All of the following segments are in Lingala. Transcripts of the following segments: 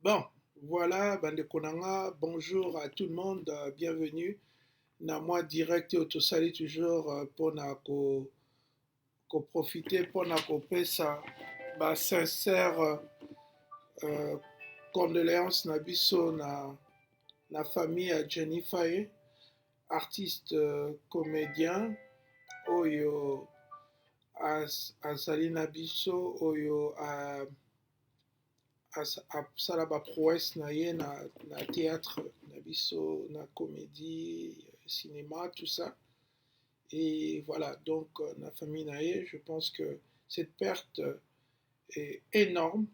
Bon, voilà, bandeko na nga, bonjour à tout le monde, bienvenue na moi direct oyo tosali toujours mpona koprofite mpona kopesa ba sincère condoléance na biso na famille ya Jenny Faye, artiste comédien oyo azali na biso, oyo asala baprouesse na ye na théâtre na biso, na comédie, cinéma, tout ça. Et voilà, donc na famille na ye, je pense que cette perte est énorme.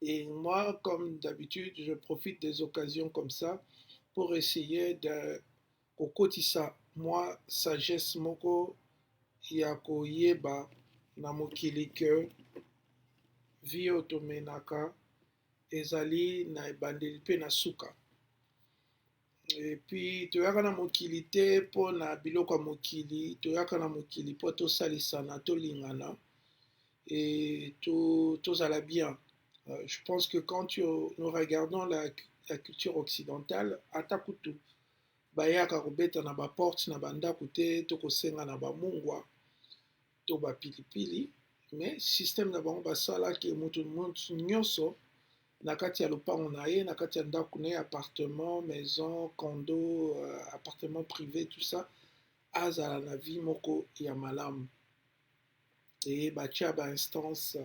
Et moi, comme d'habitude, je profite des occasions comme ça pour essayer de kokotisa mwa sagesse moko ya koyeba na mokili ke vie oyo tomenaka ezali na ebandeli mpe na suka. Et puis toyaka na mokili te mpo na biloko ya mokili, toyaka na mokili mpo tosalisana, tolingana et tozala bien. Je pense que quand nous regardons la culture occidentale, ata kutu bayaka kobeta na baporte na bandako te to kosenga na bamungwa to bapilipili, mais système na bango basalaki moto nyonso na kati ya lopango na ye, na kati ya ndako na ye, appartement, maison, condo, appartement privé, tout ça, azala na vie moko ya malamu. E batia bainstance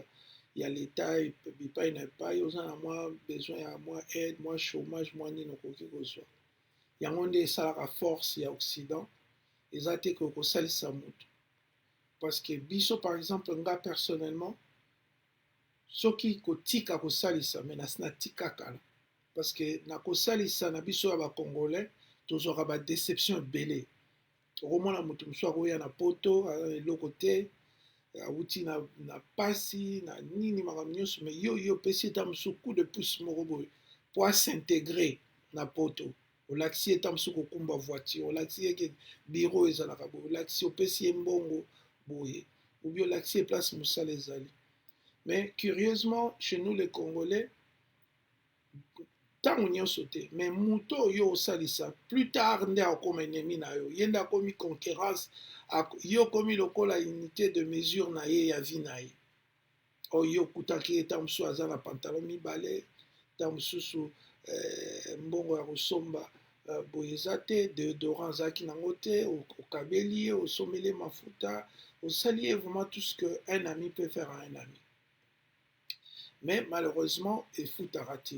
ya leta bipai na epai, oza na mwa besoin ya mwa aide, mwa chômage, mwa nini, okoki kozwa yango. Nde esalaka force ya Occident. Eza te ke kosalisa moto, parce que biso, par exemple nga personnellement, soki kotika kosalisa, me nasi natika kala, parce que na kosalisa na biso ya bacongolais, tozwaka badéception ebele. Okomona moto mosusu akoya na poto, aza na eloko te, awuti na pasi na nini, makambo nyonso, mais yo opesi eta mosusu coup de pouce moko boye po as'intégrer na poto. Olakisi ye ta mosusu kokumba voiture, olakisi ye ke bureau ezalaka boye, olakisi, opesi ye mbongo boye, obi olakisi ye place mosala ezali. Mais curieusement, chez nous les Congolais, ntango nyonso te, mais moto oyo osalisa, plus tard nde akoma ennemi na yo, ye nde akomi concurrence. Yo okomi lokola unité de mesure na ye ya vie na ye. Oyo okutaki ye, ntango mosusu aza na pantalon mibale, ntango mosusu mbongo ya kosomba boye eza te, déodorant azalaki nango te, okabeli ye, osombeli ye mafuta, osali ye vraiment tout ce que un ami peut faire à un ami. Mais malheureusement efutaka te.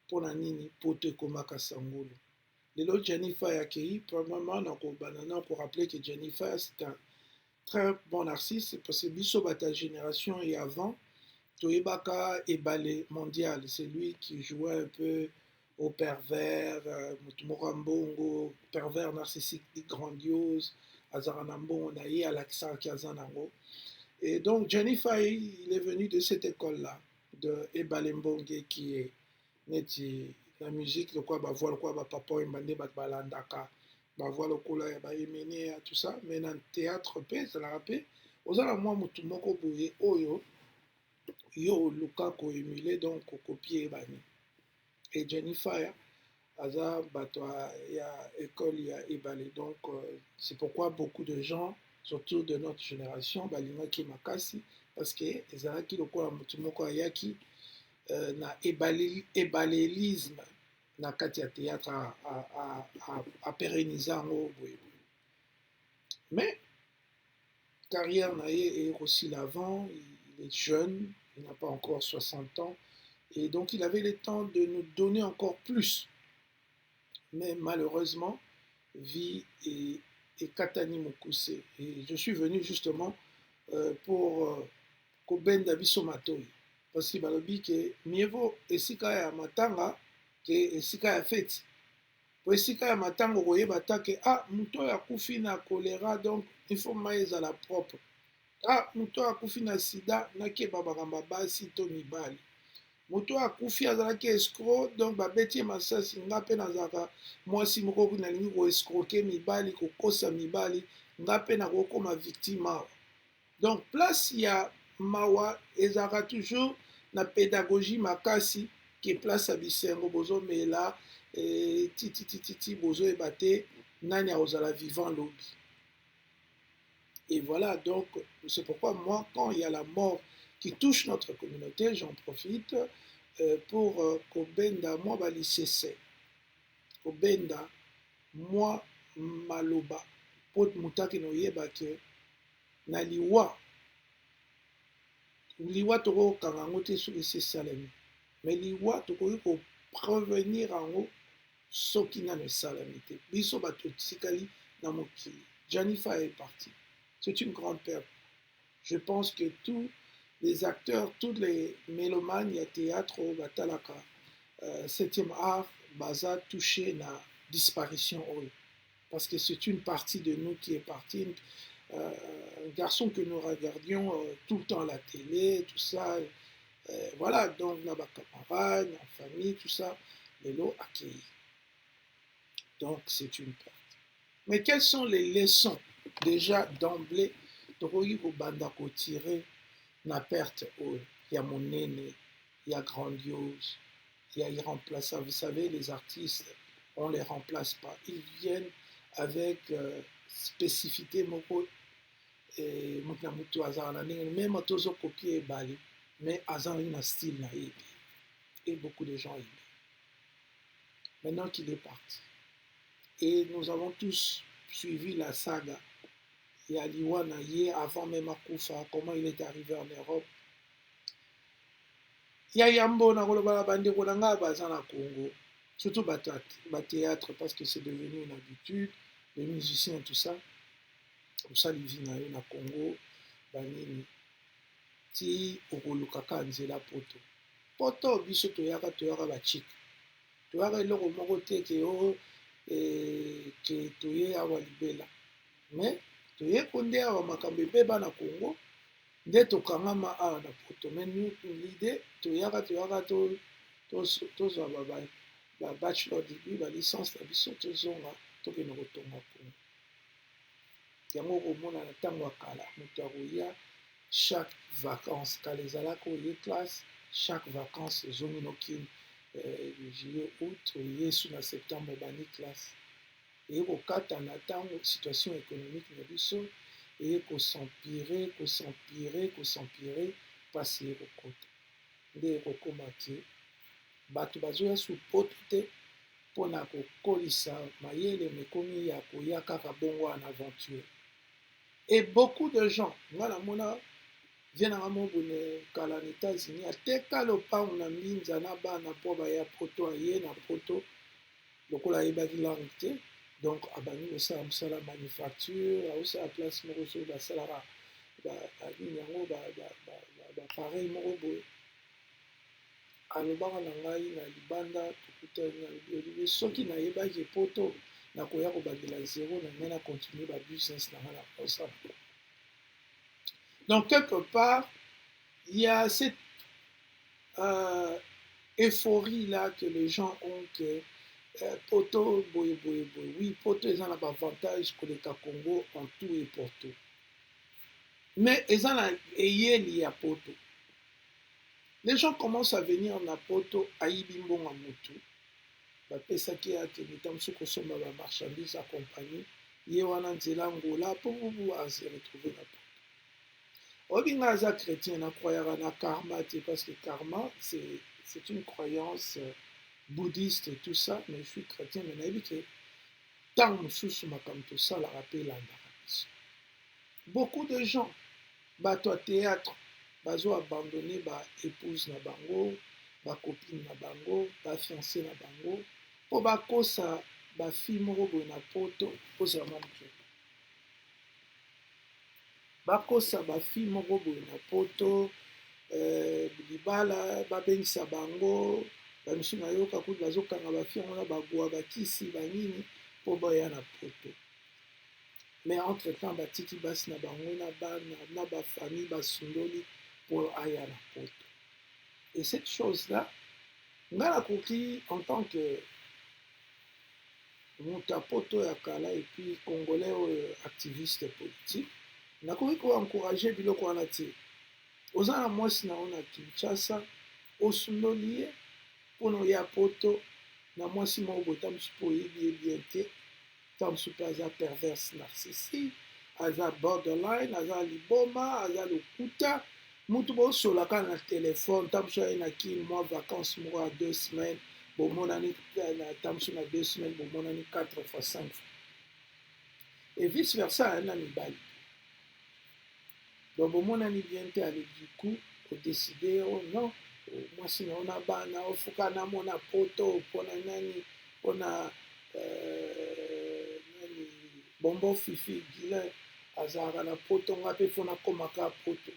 Mpona nini? Poto ekomaka sangolo. Lelo Jenny Fay akei. Premièrement, nakobanda na korappeler que Jenny Fay, c'est un très bon artiste, parce que biso bato ya génération et avant, toyebaka Ebale Mondial. C'est lui qui jouait un peu au pervers, moto moko ya mbongo, pervers narcissique grandiose, azalaka na mbongo na ye, alakisaka aza nango. Et donc Jenny Fay, il est venu de cette école là de Ebale Mbonge, qui est neti na musique lokola bavoix, lokola bapapa Oyemba, nde bato balandaka bavoix lokola ya baemene ya tout ça. Mais na théâtre mpe ezalaka mpe, oza na mwa motu moko boye oyo yo oluka koémuler, donc kocopier bani. Et Jenny Fire aza bato ya école ya Ebale. Donc c'est pourquoi beaucoup de gens, surtout de notre génération, balingaki makasi, parce que ezalaki lokola motu moko ayaki na ebalelisme na kati ya théâtre, apérenniser yango boye. Mais carrière na ye ekosila avant. Il est jeune, il n'a pas encore 60 ans et donc il avait le temps de nous donner encore plus. Mais malheureusement, vie ekatani mokuse. Et je suis venu justement pour kobenda biso matoi, parce que balobi ke mieux vaut esika ya matanga ke esika ya feti, po esika ya matanga okoyeba ta ke ah, moto oyo akufi na choléra, donc il faut mai ezala propre. Ah, moto oyo akufi na sida, nakeba makambo ya basi to mibali. Moto oyo akufi azalaki escroc, donc babeti ye masasi. Nga mpe nazalaka mwasi moko, nalingi koescroquer mibali, kokosa mibali, nga mpe nakokoma victime awa. Donc place ya mawa ezalaka toujours na pédagogie makasi. Ke place ya bisengo, bozomela tititititi, bozoyeba te nani akozala vivant lobi. Et voilà, donc c'est pourquoi moi, quand il y a la mort qui touche notre communauté, j'en profite pour kobenda mwa balisese, kobenda mwa maloba, mpo moto akende oyeba ke na liwa, liwa tokokanga yango te soki esi esalemi, mais liwa tokoki koprévenir yango soki nano esalemi te. Biso bato etikali na mokili, Gianni Fa est parti, c'est une grande perte. Je pense que tous les acteurs, tous les mélomanes ya théâtre oyo batalaka septième art baza touché na disparition oyo, parce que c'est une partie de nous qui est partie, un garçon que nous regardions tout le temps à la télé, tout ça. Voilà, donc na bacamarade, na famille, tout ça, lelo akei. Donc c'est une perte. Mais quelles sont les leçons déjà d'emblée tokoki kobanda kotirer na perte oyo ya monene, ya grandiose, ya irremplaçable? Vous savez, les artistes, on les remplace pas. Ils viennent avec spécificité moko. Moto na moto azala na ndenge, même tozocopier ebale, mais azalaki na style na ye et beaucoup de gens aimaient. Maintenant qu'il est parti et nous avons tous suivi la saga ya liwa na ye, avant même akufa, comment il est arrivé en Europe. Ya yambo, na koloba na bandeko na ngai baza na Congo, surtout bathéâtre, parce que c'est devenu une habitude, les musiciens, tout ça, osali vie na yo na Congo, banini, ti okolukaka nzela poto. Poto, biso toyaka, toyaka bachike, toyaka eloko moko te ke o ke toye awa libela. Mais toyeko nde awa makambo ebeba na Congo, nde tokangama awa na poto. Mais l'idée, toyaka, toyaka tozwa ba bachelor degree, balicence na biso, tozonga, tokende kotonga Congo. Yango okomona na ntango ya kala, moto akoya chaque vacance. Kala ezalaka oye classe, chaque vacance ozongi nokini, juillet, août, oye su na septembre, obandi classe. Eye kokata na ntango situation économique na biso eye kos'empirer, kos'empirer, kos'empirer, mpasi eye kokota, nde ekokóma ke bato bazoya su poto te mpona kokolisa mayele, mekomi ya koya kaka bongo en aventure. Et beaucoup de gens, nga namona vie nanga mobune kala na États-Unis, ateka lopango na mbinza na bana mpo baya poto. Aye na poto, lokola ayebaki langue te, donc abandi kosala mosala manufacture, aosala place moko soki basalaka banini yango, baappareil moko boye. Alobaka na ngai na libanda, tokutani, nalobi: "Olivier, soki nayebaki poto nakoya kobandela zéro na ngai, na continue babusiness na ngai na kosala." Donc quelque part, il y a cette euphorie là que les gens ont que poto boye boye boye. Oui, poto eza na baavantage koleka Congo en tout et pour tout, mais eza na eyeli ya poto. Les gens commencent à venir na poto, ayibi mbongo ya motu bapesaki ye, akende ta mosusu kosomba bamarchandise ya compagnie ye wana, nzela Ngola, mpo ase retrouve na poto. Oyebi, ngai aza chrétien, nacroyaka na karma te, parce que karma, c'est une croyance bouddhiste et tout ça, mais je suis chrétien. Mais nayebi ke ntango mosusu makambo tosalaka mpe elandaka biso. Beaucoup de gens, bato ya théâtre, bazo abandonner baépouse na bango, bacopine na bango, bafiancé na bango, mpo bakosa bafille moko boye na poto. Kozala mwa moke, bakosa bafille moko boye na poto, libala, babengisa bango. Bamisu nayoka kutu bazokanga bafille yango na bagwa, bakisi, banini, mpo baya na poto. Mais entre temps batiki basi na bango na bana na bafamille, basundoli mpo aya na poto. Et cette chose là, ngai nakoki, en tant que moto ya poto ya kala et puis congolais oyo activiste politique, nakoki koencourager biloko wana te. Oza na mwasi na yo na Kinshasa, osundoli ye. Mpona oya poto na mwasi moko boye, ta mosusu mpe oyebi ye bien te, ta mosusu mpe aza perverse narcissique, aza borderline, aza liboma, aza lokuta. Mutu bosolaka na telefone, ta mosusu aye na Kini mwa vacance moko ya 2 semaines, bomonani ta mosusu na 2 semaines, bomonani 4 fois, 5 fois, et vice versa aye na mibali. Donc bomonani bien te. Ale, du coup odécider: oh non, mwasi na yo na bana ofuka namona poto mpona nani, mpona nani, Bombo Fifi Guilin azalaka na poto, nga mpe fo nakomaka poto.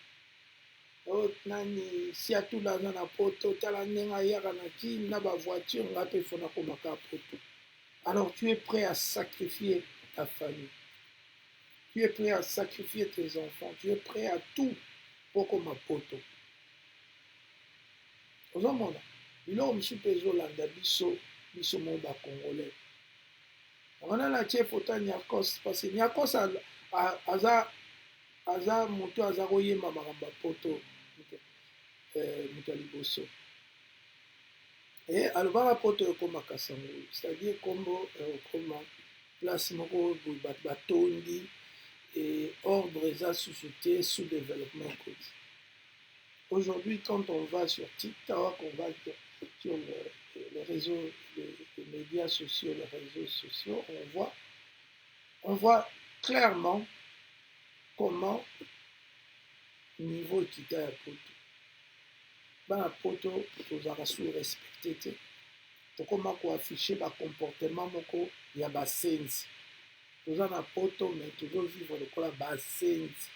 O nani, Siatula aza na poto, tala ndenge ayaka na Kini na bavoiture, nga mpe fo nakomaka poto. Alors tu es prêt à sacrifier ta famille, tu es prêt à sacrifier tes enfants, tu es prêt à tout mpo koma poto. Ozomona biloko mosusu mpe ezolanda biso, biso moko bacongolais. Wana natie foto ya Niarcos parce que Niarcos aza moto aza koyemba makambo ya poto. Moto ya liboso e alobaka poto ekomaka sango, c'est-à-dire nkombo ekoma place moko boye, bato batondi e ordre eza susu te, sous développement ekoti. Aujourd'hui, quand on va sur TikTok, on va sur les réseaux, les médias sociaux, les réseaux sociaux, on voit clairement comment niveau ekita ya poto. Bana poto tozalaka su respecté te, tokóma koafficher bacomportement moko ya basenzi. Toza na poto mais tozovivre lokola basenzi.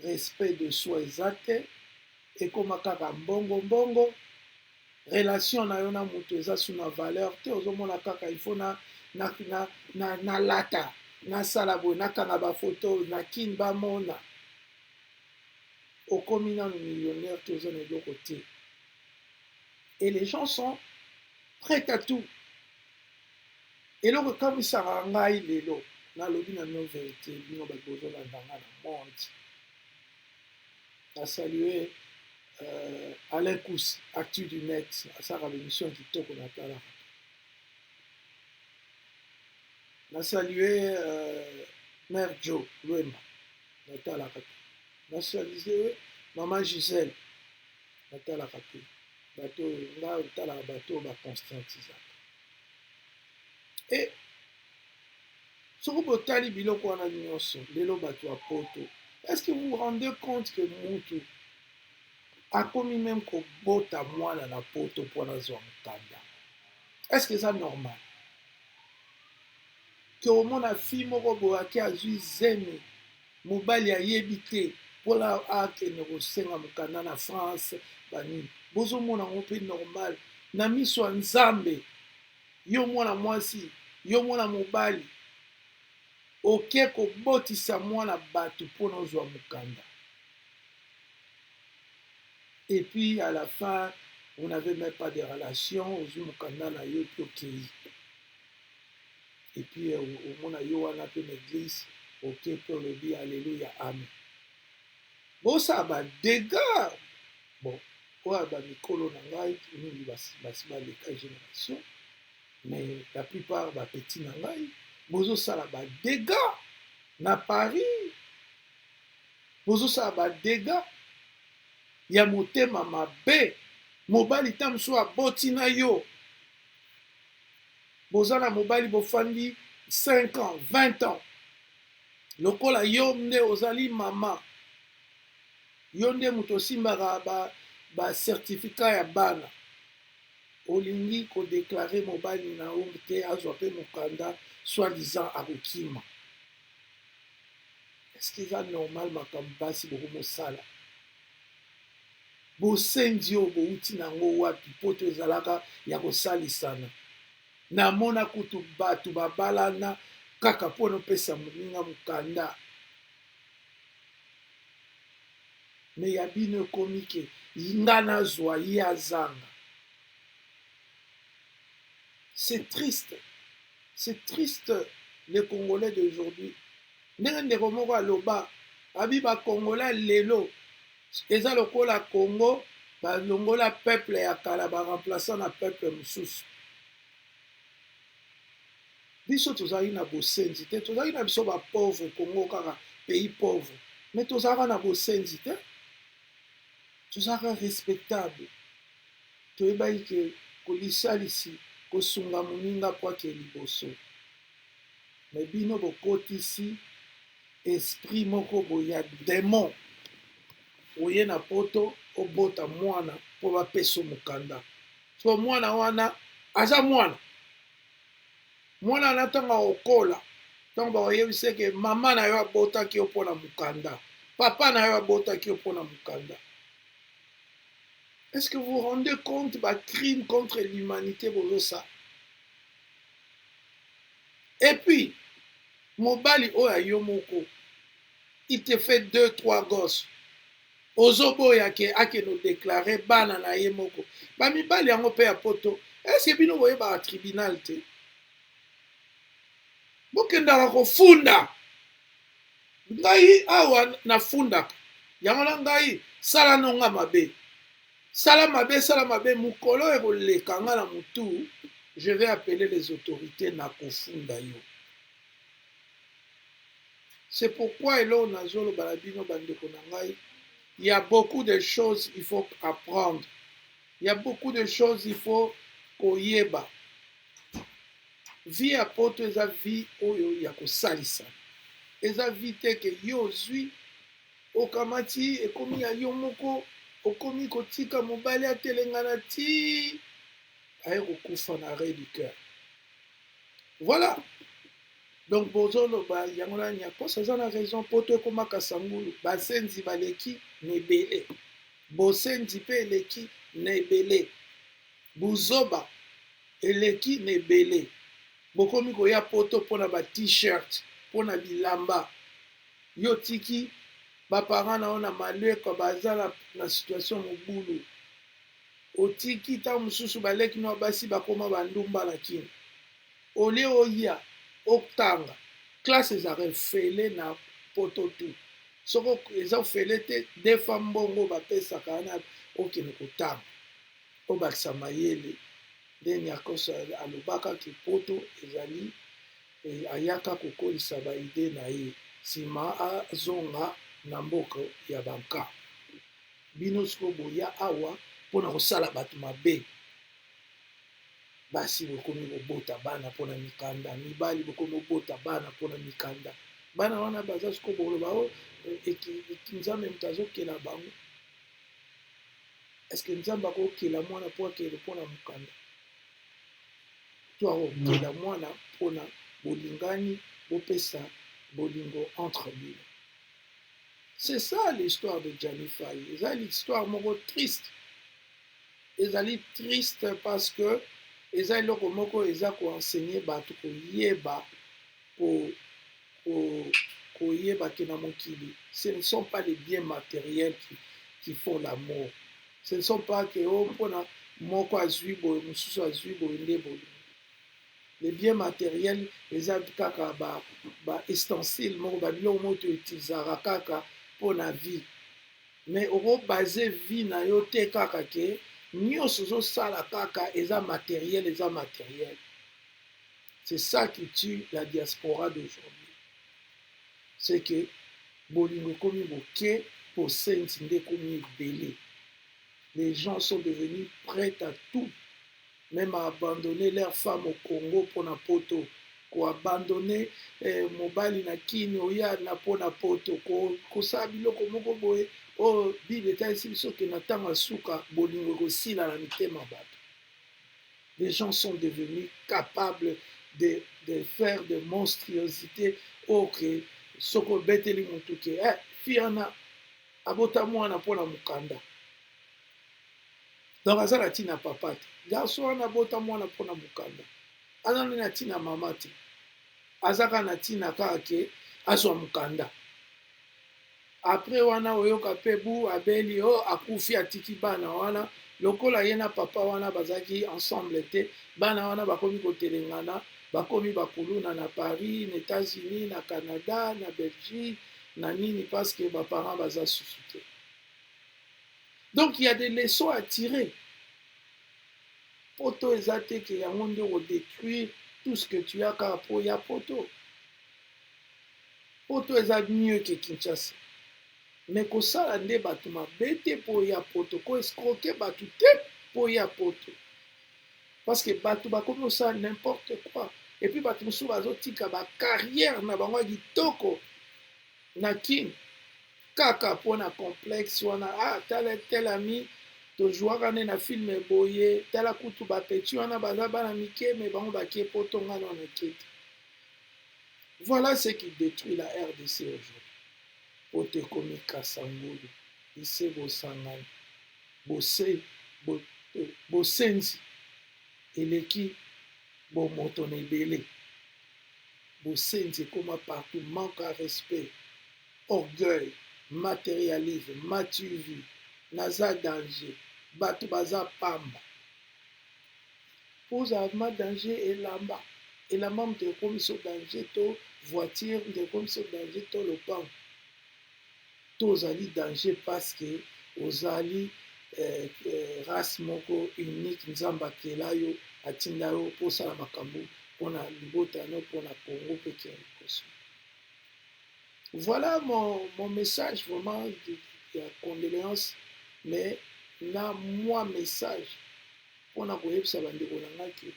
Respect de soi eza te, ekóma kaka mbongo mbongo. Relation na yo na moto eza su na valeur te. Ozomona kaka il faut na nalata, nasala boye, nakanga bafoto na Kini, bamona. Okomi nanu millionnaire te, oza na eloko te, et les gens sont prêts à tout. Eloko ekamisaka ngai lelo, nalobi na bino vérité, bino bato bozolanda nga na monde, nasaluer Alain Kous, Actu du Net, asalaka bémission kitoko, natalaka. Nasaluer Mère Joe Lwemba, natalaka te. Nasaluer Mama Gisèle, natalaka te. Bato oyo nga otalaka, bato oyo baconscientisaka. E soki botali biloko wana nyonso lelo, bato ya poto, est ce que vous vous rendez compte que mutu akomi même kobota mwana na poto mpona azwa mokanda? Est ce que eza normal ke omona fille moko boye ake azwi zemi, mobali ayebi te, mpona akende kosenga mokanda na France? Banini bozomona yango mpe normal na miso ya Nzambe? Yo mwana mwasi, yo mwana mobali, oke kobotisa mwana bato mpona ozwa mokanda, et puis à la fin vous n'avez même pas de relation. Ozwi mokanda na yo mpe okei, et puis omona yo wana mpe na église, oke mpe olobi alleluya, amen. Bosala badégâts. Bon, oyo bamikolo na ngai mingi basi baleka génération, mais la plupart bapetits na ngai, bozosala badégâts na Paris, bozosala badégâts ya motema mabe. Mobali ta mosusu aboti na yo, boza na mobali, bofandi 5 ans, 20 ans, lokola yo nde ozali mama, yo nde moto osimbaka bacertificat ba ya bana, olingi kodéclarer mobali na yo te azwa mpe mokanda, soi-disant akokima. Est-ce eza normal makambo basi bokomosala? Bosenzi oyo bouti nango wapi? Poto ezalaka ya kosalisana. Namona kutu bato babalana kaka mpona opesa moninga mokanda. Mais ya bino ekomi ke nga nazwa, ye azanga. C'est triste, c'est triste, les Congolais d'aujourd'hui. Ndenge ndeko moko aloba, abi bacongolais lelo eza lokola Congo. Balongola peuple ya kala, baremplaça na peuple mosusu. Biso tozalaki na bosenzi te, tozalaki na biso bapauvre. Congo kaka pays pauvre, mais tozalaka na bosenzi te, tozalaka respectable. Toyebaki ke kolisalisi, kosunga moninga po ake liboso. Mais bino bokotisi esprit moko boye ya démon. Oye na Poto, obota mwana mpo bapesa mokanda. So mwana wana aza mwana, mwana wana ntango akokola, ntango bakoyebisa ke mama na yo abotaki yo mpona mokanda, papa na yo abotaki yo mpona mokanda. Est-ce que vous vous rendez compte bacrime contre l'humanité bozosala? Et puis mobali oyo ayo moko, il te fait deux, trois gosses, ozoboya ke akende odéclarer bana na ye moko. Bamibali yango mpe ya Poto, eske bino boyebaka tribunal te? Bokendaka kofunda. Ngai awa nafundaka yango na ngai. Sala nonga mabe, sala mabe, sala mabe, mokolo ekoleka nga na motu, je vais appeler les autorités na kofunda yo. C'est pourquoi eloko nazoloba na bino, bandeko na ngai, il y a beaucoup de choses il faut apprendre, il y a beaucoup de choses il faut koyeba. Vie ya Poto eza vie oyo ya kosalisa. Eza vie te ke yo ozwi, okamati, ekomi ya yo moko, okomi kotika mobali atelengana ti aye kokufa na arrêt du cœur. Voilà. Donc bozoloba yango na Nyakosa aza na raison. Poto ekomaka sangulu, basenzi baleki na ebele, bosenzi mpe eleki na ebele, buzoba eleki na ebele. Bokomi koya Poto mpona ba t-shirt, mpona bilamba. Yo tiki baparent na yo na malweka, baza na situation mobulu. Otiki ntango mosusu baleki no basi bakóma bandumba na Kini. Olie oya otanga classe, ezalaka efele na Poto tu. Soki eza ofele te, defa mbongo bapesaka wana, okende kotanga, obakisa mayele. Nde Nyakoso alobaka ke Poto ezali ayaka kokolisa baidées na ye, nsima azonga na mboka ya banka. Bino sikoyo boya awa mpona kosala bato mabe. Basi bokomi kobota bana mpona mikanda, mibali bokomi kobota bana mpona mikanda. Bana wana baza sikoyo, boloba o Nzambe moto azokela bango. Est-ce Nzambe akokela mwana mpo akele mpona mokanda, to akokela mwana mpona bolingani, bopesa bolingo entre bino? C'est ça l'histoire de Gianni Faye. Eza l'histoire moko triste, ezali triste parce que eza eloko moko eza koenseigner bato koyeba koyeba ke na mokili, ce ne sont pas les biens matériels qui font l'amour. Ce ne sont pas ke o mpona moko azwi boye, mosusu azwi boye nde bolingo. Les biens matériels eza kaka ba ustensile moko, babiloko moko toutilisaka kaka mpona vie. Mais okobaser vie na yo te kaka ke nyonso ozosala kaka eza matériel, eza matériel. C'est ça qui tue la diaspora d'aujourd'hui, c'est que bolingo ekomi moke, bosenzi nde ekomi ebele. Les gens sont devenus prêts à tout, même à abandonner leur femme au Congo mpona Poto, koabandonner mobali na Kini, oya na mpona Poto, kosala biloko moko boye oyo Bible etalisi biso ke na ntango ya suka bolingo ekosila na mitema bato. Les gens sont devenus capables de faire de monstruosités oyo ke soki obeteli motu ke fi wana abota mwana mpona mokanda, donc aza na ntina papa te. Garçon wana abota mwana mpona mokanda, aza na ntina mama te, aza kaka na ntina kaka ke azwa mokanda. Après wana oyoka mpe bu abeli o akufi, atiki bana wana. Lokola ye na papa wana bazalaki ensemble te, bana wana bakomi kotelengana, bakomi bakuluna na Paris, na États-Unis, na Canada, na Belgique, na nini, parce que baparent baza susu te. Donc il y a des leçons à tirer. Poto eza te ke yango nde odétruire tout ce que tu as kaka po ya poto. Poto eza mieux ke Kinshasa, mais kosala nde bato mabe te mpo ya poto, koescroquer bato te mpo ya poto, parce que bato bakomi kosala n'importe quoi. Et puis bato mosusu bazotika bacarrière na bango ya kitoko na Kine kaka mpona complexe wana. Ah, tala tel ami, tozwaka nde na film boye, tala kutu bapetits wana baza bana mike, mais bango bakie poto, ngana wana ke te. Voilà ce qui détruit la RDC aujourd'hui. Poto ekomi kasangulu ise bosangani bose bosenzi eleki bomoto na ebele. Bosenzi ekoma partout, manque à respect, orgueil, matérialisme, m'as-tu vu, naza danger, bato baza pamba. Mpo ma danger, elamba, elamba moto ekomi so danger, to voiture moto ekomi so danger, to lopango, to ozali danger parce que ozali race moko unique. Nzambe akela yo, atinda yo mpo osala makambo mpona libota no, mpona Congo mpe kende liboso. Voilà mon message vraiment ya condoléance, mais na mwa message mpona koyebisa bandeko na ngai ke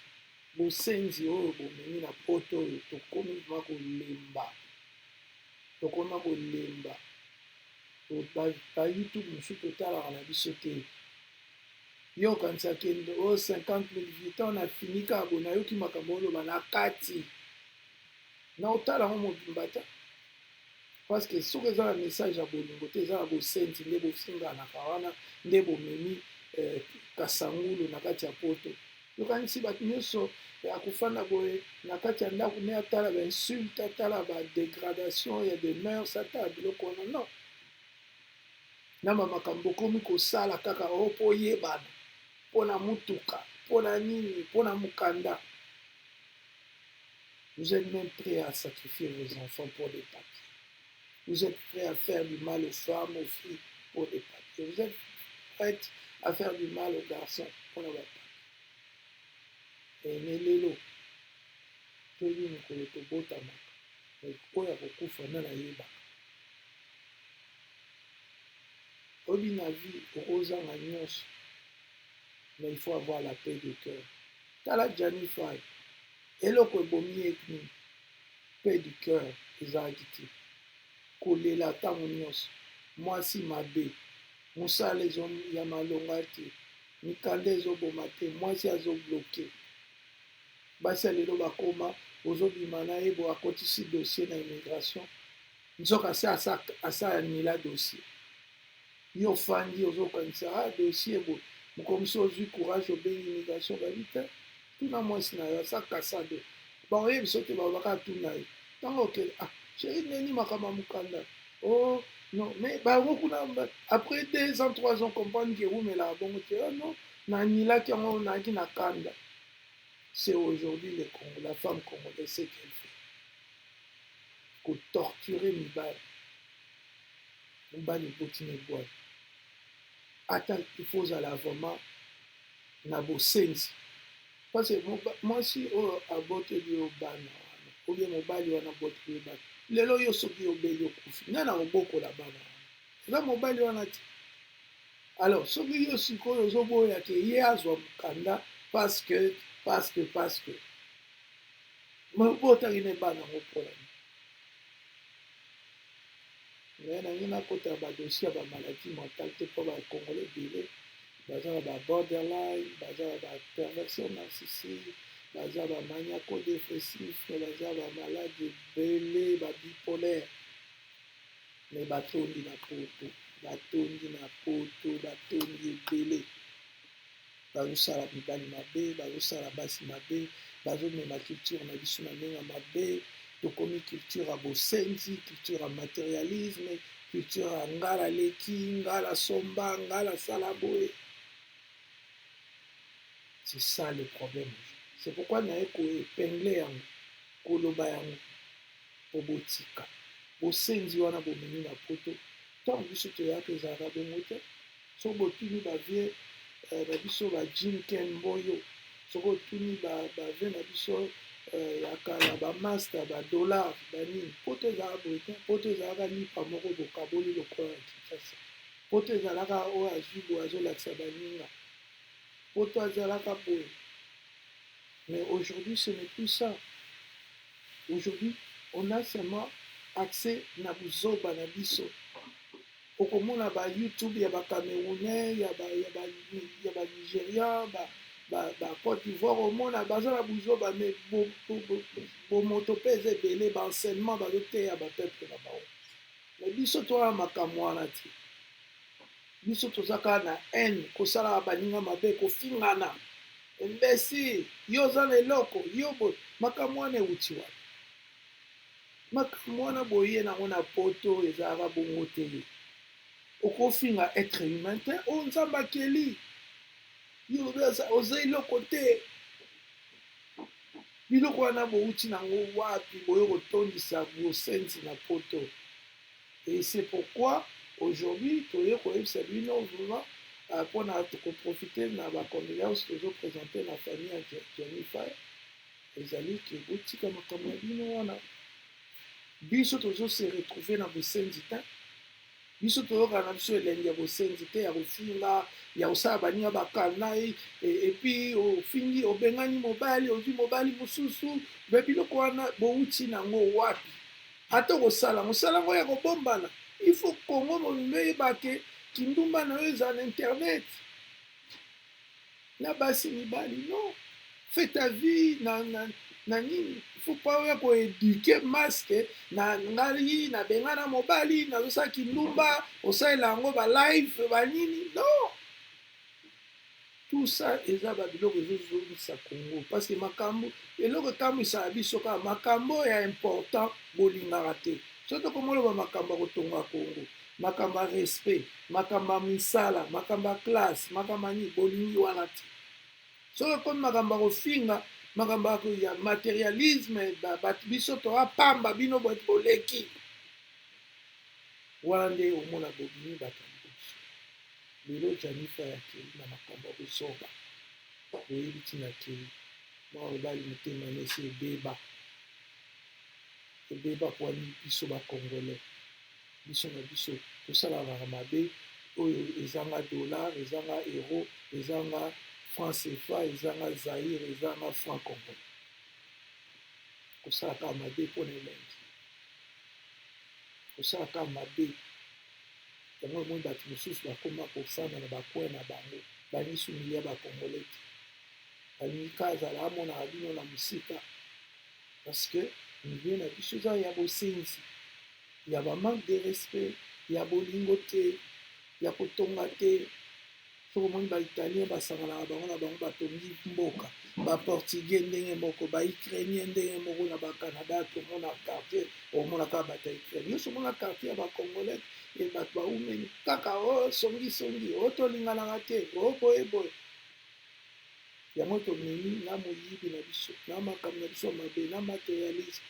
bosenzi oyo bomemi na poto oyo, tokomi vraiment kolemba, tokoma kolemba. Ba YouTube mosusu totalaka na biso te. Yo okanisaki oyo 50 000 vues, ntango nafini kaka boye, nayoki makambo oloba na kati na otala yango mobimba ta, parce que soki eza na message ya bolingo te, eza na bosenzi nde bofinganaka wana nde bomemi kasangulu na kati ya poto. Yokanisi bato nyonso ya kofanda boye na kati ya ndako nde atala bainsulte, atala badégradation ya des mœurs, atala biloko wana? Non, na bamakambo okomi kosala kaka o mpo oyebana, mpo na mutuka, mpo na nini, mpo na mokanda. Vous êtes même prêt à sacrifier vos enfants pour des papiers. Vous êtes prêt à faire du mal aux femmes, aux filles pour des papiers. Vous êtes prêt à faire du mal aux garçons pour des papiers. Mais lelo toyebi mokolo tobotamaka, oyo akokufa nde nayebaka. Oyebi, na vie okozanga nyonso, mais il faut avoir la paix de cœur. Tala Gianni Fay, eloko ebomi ye nini? Paix du cœur ezalaki te, kolela ntango nyonso, mwasi mabe, mosala ya malonga te, mikanda ezoboma te, mwasi azobloquer. Basi ya lelo bakoma, ozobima na ye bo akotisi dossier na immigration, nzoka se asa anila dossier. Yo ofandi, ozokanisa: ah, dossier boye. Mokomisi ozwi courage, obengi immigration, babi te, tuna mwasi na yo, asa kasa do baoyebi so te, balobaka tuna ye. Ntango okende: ah chéri, neni makambo ya mokanda? Oh non, mais bango kuna après 2 ans, 3 ans, comprendre ke ewumelaka bongo te. Oh non, nanilaki yango, nayaki na kanda. C'est aujourd'hui le Congo, la femme congolaise, ce qu'elle fait, kotorturer mibali. Mobali eboti na ebwani, ata il faut ozala vraiment na bosenzi, parce que mwasi oyo aboteli yo bana wana, ou bien mobali wana aboteli yo bana, lelo yo soki obeli, okufi, nani akobokola bana wana? Eza mobali wana te. Alors soki yo sikoyo ozoboya ke ye azwa mokanda parce que botaki ne bana yango mpona me nangi nakota badossier ya bamaladies mentales te, mpo bacongolais ebele baza na baborderline, baza na baperversion narcissique, baza bamaniaco dépressif, baza bamaladi ebele, babipolaire, mais batondi na poto, batondi na poto, batondi ebele. Bazosala mibali mabe, bazosala basi mabe, bazomema culture na biso na ndenge ya mabe. Tokomi culture ya bosenzi, culture ya matérialisme, culture ya ngala leki, ngala somba, ngala sala boye. C'est ça le problème. C'est pourquoi naye koépingler yango, koloba yango po botika bosenzi wana bomemi na poto. Ntango biso toyaka, ezalaka bongo te. Soki botuni bavieux na biso, ba Jim Ken Mboyo, soki otuni bavieux na biso ya kala, bamaster, badollar, banini, poto ezalaka boye te. Poto ezalaka lipa moko bokaboli lokola ya Kinshasa. Poto ezalaka oyo azwi boye azolakisa baninga. Poto azalaka boye. Mais aujourd'hui, ce n'est plus ça. Aujourd'hui, on a seulement accès na buzoba na biso. Okomona ba YouTube ya Bacamerounais, ya Banigérien, Bacôte d'Ivoire, omona baza na buzoba, mais bomoto mpe eza ebele, baenseignement bazoteya bapeuple na bango. Mais biso towana makambo wana te. Biso toza kaka na haine, kosalaka baninga mabe, kofingana, imbécile, yo oza na eloko yo boye. Makambo wana ewuti wapi? Makambo wana boye nango na poto ezalaka bongo te. Okofinga être humain te oyo Nzambe akeli yo, oza eloko te. Biloko wana bowuti nango wapi? Boye kotondisa bosenzi na poto. Et c'est pourquoi aujourd'hui toye koyebisa bino vraiment mpona koprofite na bacondoléance tozoprésente na famille ya Gianni Fire. Ezali ke botika makambo na bino wana. Biso tozose retrouve na bosenzi te. Biso toyokaka na biso elengi ya bosenzi te, ya kofinga, ya kosala baninga bakanda. Et puis ofingi, obengani mobali, ozwi mobali mosusu. Me biloko wana bowuti nango wapi? Ata kosala mosala yango ya kobombana, il faut Kongo mobimba eyeba ke kindumba na yo eza na internet na basi mibali. Non, fais ta vie na nini. Faut pas oya koéduquer masque na ngai, nabenga na mobali, nazosala kindumba, osalela yango balive banini. Non, tout ça eza babiloko ezozongisa Congo, parce que makambo eloko etambwisaka biso kaka makambo ya important bolingaka te. Soki tokomoloba makambo ya kotonga Congo, makambo ya respect, makambo ya misala, makambo ya classe, makambo ya nini, bolingi wana te. Soki ekomi makambo ya kofinga, makambo ya matérialisme, bato biso toapamba bino boleki wana nde omona bobimi bato ya liboso. Lelo Gianni Fay akei na makambo ya kozoba, boyebi ntina akei. Mwa mobali motema nesi ebeba, ebeba kwani. Biso Bacongolais, biso na biso tosalanaka mabe oyo ezanga dollar, ezanga euro, ezanga franc CFA, ezanga zaire, ezanga franc congolais. Kosalaka mabe mpona elengi, kosalaka mabe yango. Emoni bato mosusu bakóma kofanda na bacoin na bango, balingi milia Bacongolais te, balingi ka azala amonaka bino na mosika, parce que milieu na biso eza ya bosenzi, ya bamanque de respect, ya bolingo te, ya kotonga te. Soki omoni Baitalien basanganaka bango na bango, batongi mboka. Baportugais ndenge moko, Baukrainien ndenge moko. Na Bacanada tomona quartier, omona kaka bato ya Ukraine nyonso. Omona quartier ya Bacongolais e bato baumeli kaka o songisongi, o tolinganaka te, o boyeboye. Yango tomemi na moyibi na biso, na makambo na biso ya mabe, na matérialisme.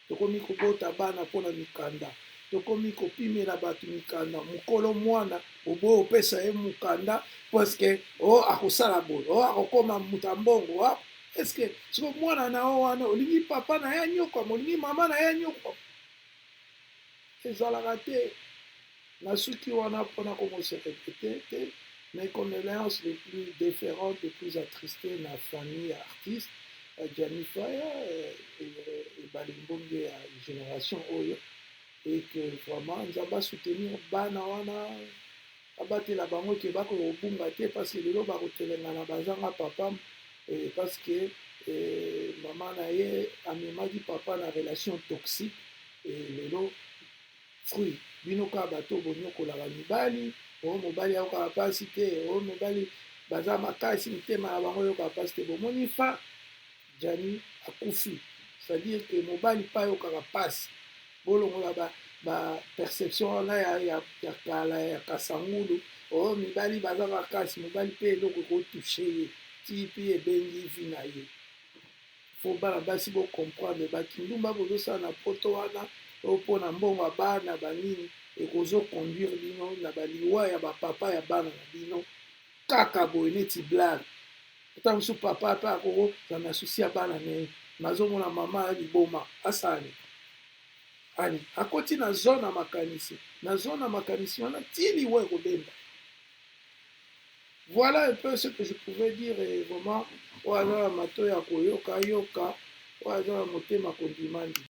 Tokomi kobota bana mpona mikanda, tokomi kopimela bato mikanda. Mokolo mwana oboyi opesa ye mokanda parce que o akosala boye, o akokoma moto ya mbongo. Est-ce siko mwana na yo wana olingi papa na ye anyokwama, olingi mama na ye anyokwama? Ezalaka te. Nasuki wana mpona komose répéter te. Mes condoléances les plus déférentes, les plus attristées na famille ya artiste Gianni Faya, ebale mbonge ya génération oyo, et que vraiment Nzambe asoutenir bana wana, abatela bango ke bakoka kobunga te, parce que lelo bakotelengana, bazanga papa, parce que mama na ye amemaki papa na relation toxique. Et lelo fruit, bino kaka bato bonyokolaka mibali. Oyo mobali ayokaka mpasi te, oyo mobali baza makasi, mitema na bango oyokaka mpasi te. Bomoni fa Gianni akufi, c'est-à-dire que mobali mpe ayokaka mpasi. Bolongola baperception wana ya kala ya kasangulu, oyo mibali baza makasi. Mobali mpe eloko ekotouche ye ti mpe ebengi vie na ye. Faut bana basi bocomprendre, bakindumba bozosala na poto wana oyo mpona mbongo ya bana banini. Ekozo conduire bino na baliwa ya bapapa ya bana na bino kaka boye neti blague. Ata mosusu papa mpe akokozala na souci ya bana na ye, nazomona mama ya liboma asani ani akoti na zone ya makanisi, na zone ya makanisi wana ti liwa ekobenda. Voilà un peu ce que je pouvais dire. Et vraiment, oyo aza na matoi ya koyoka, yoka. Oyo aza na motema kondima, ndima.